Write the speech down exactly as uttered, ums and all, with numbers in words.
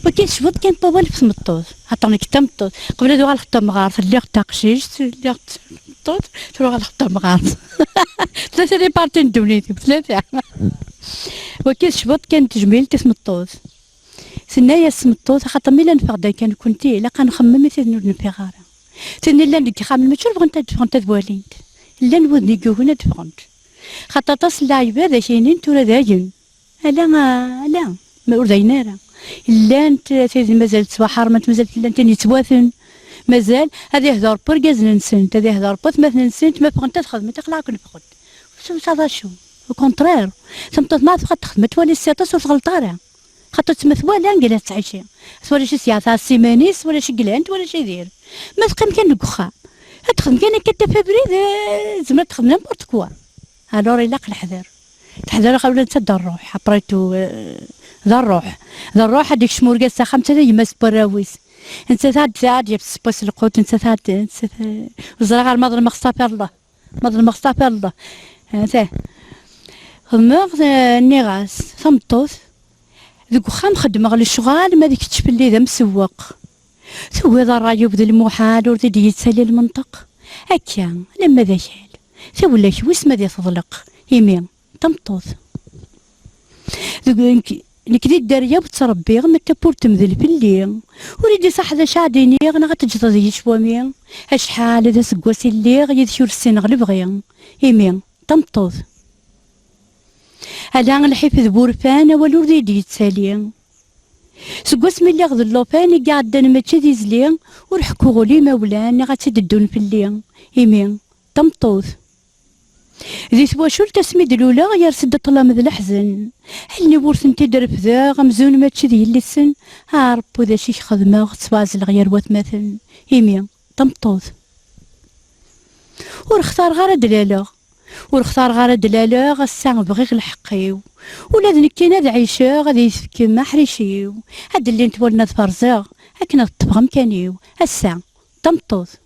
Wagi tecbuḍ kan n wawal ɣef tmeṭṭut. Xaṭer nekk d tameṭṭut. Qbel ad uɣaleɣ d tamɣart, lliɣ d taqcict, lliɣ d tameṭṭut, tura uɣaleɣ d tamɣart. Tlata d iparti n ddunit, tlata. Wagi tecbuḍ kan n tejmilt i tmeṭṭut. Tenna-yas tmeṭṭut, axaṭer mi la neffeɣ-d akka nekkenti, ilaq ad nxemmem i tid ur d-nfiɣ ara. Tin llant deg yixxamen, mačči ur bɣint ad ffɣent ad walint. Llan wudem i yugen ad ffɣent. Xaṭer aṭas n lɛibad ad ak-inin tura dayen. Ala, ala, ma ur d ayen ara. Llant tid mazal ttwaḥerment, mazal llant tin yettwaten. Mazal ad ihder wergaz-nsent, ad ihder watmaten-nsent, ma ffɣent ad xedment, aql-aɣ akken ffɣent. Ur d-tusa d acu. Au contraire. Tameṭṭut ma teffeɣ ad texdem, ad twali s iṭas ur tɣelleḍ ara. Xaṭer tma twala anga la tettɛici. Twala acu s-yeɛta s iman-is, twala acu i yelhan, twala acu i dir. Ma teqqim kan deg uxxam, ad texdem kan akka taf abrid, eh, tezmer ad texdem n'importe quoi. Alors ilaq leḥder. Teḥder axaṭer netta d rruḥ, après tout, eh, d rruḥ. D rruḥ ad d-ikcem urgaz s axxam, netta d gma-s n warraw-is. Nettat ad d-, ad d-yaf s wass lqut, nettat ad d-, nettat, eh, ur ẓriɣ ara ma ḍelmeɣ, stafirllah. Ma ḍelmeɣ, stafirllah. Eh, ta-, xedmeɣ, eh, nniɣ-as, tameṭṭut, deg uxxam xeddmeɣ lecɣal, ma d kečč fell-i d amsewweq. Tugiḍ rray-iw d lmuḥal, ur d-yettali lmenṭeq. Akka, lemma d akal, tawla-k wissen ma di teḍleq, imi d tameṭṭut. Deg, nekk, nekk di dderya ur ttrebbiɣ, ma tawwurt temdel fell-i. Ur yi-d-iṣaḥ d acu ad d-iniɣ, neɣ ad teǧǧeḍ ad iyi-cwami. Acḥal d aseggas i lliɣ yid-k ur ssineɣ lebɣi, imi d tameṭṭut. Ala lḥif d wurfan, awal ur d iyi-d-yettali. Seg wasmi lliɣ d llufan i iɛeddan mačči d izli, ur ḥekkuɣ ula i imawlan, neɣ ad tt-id-ddun fell-i, imi d tameṭṭut. Di twacult asmi d-luleɣ, yers-d ṭṭlam d leḥzen. Allen-iw ur tent-id-refdeɣ, amzun mačči d yelli-tsen. A Ṛebbi, d acu i k-xedmeɣ, ttwaɛezleɣ gar watmaten, imi d tameṭṭut. Ur xtareɣ ara ad d-laleɣ. Ur xtareɣ ara ad d-laleɣ, ass-a bɣiɣ lḥeqq-iw. Ula d nekkini ad ɛiceɣ, ad iyi-tefkem aḥric-iw. Ad d-llint wallen ad ferẓeɣ, akken ad ṭṭfeɣ amkan-iw. Ass-a, d tameṭṭut.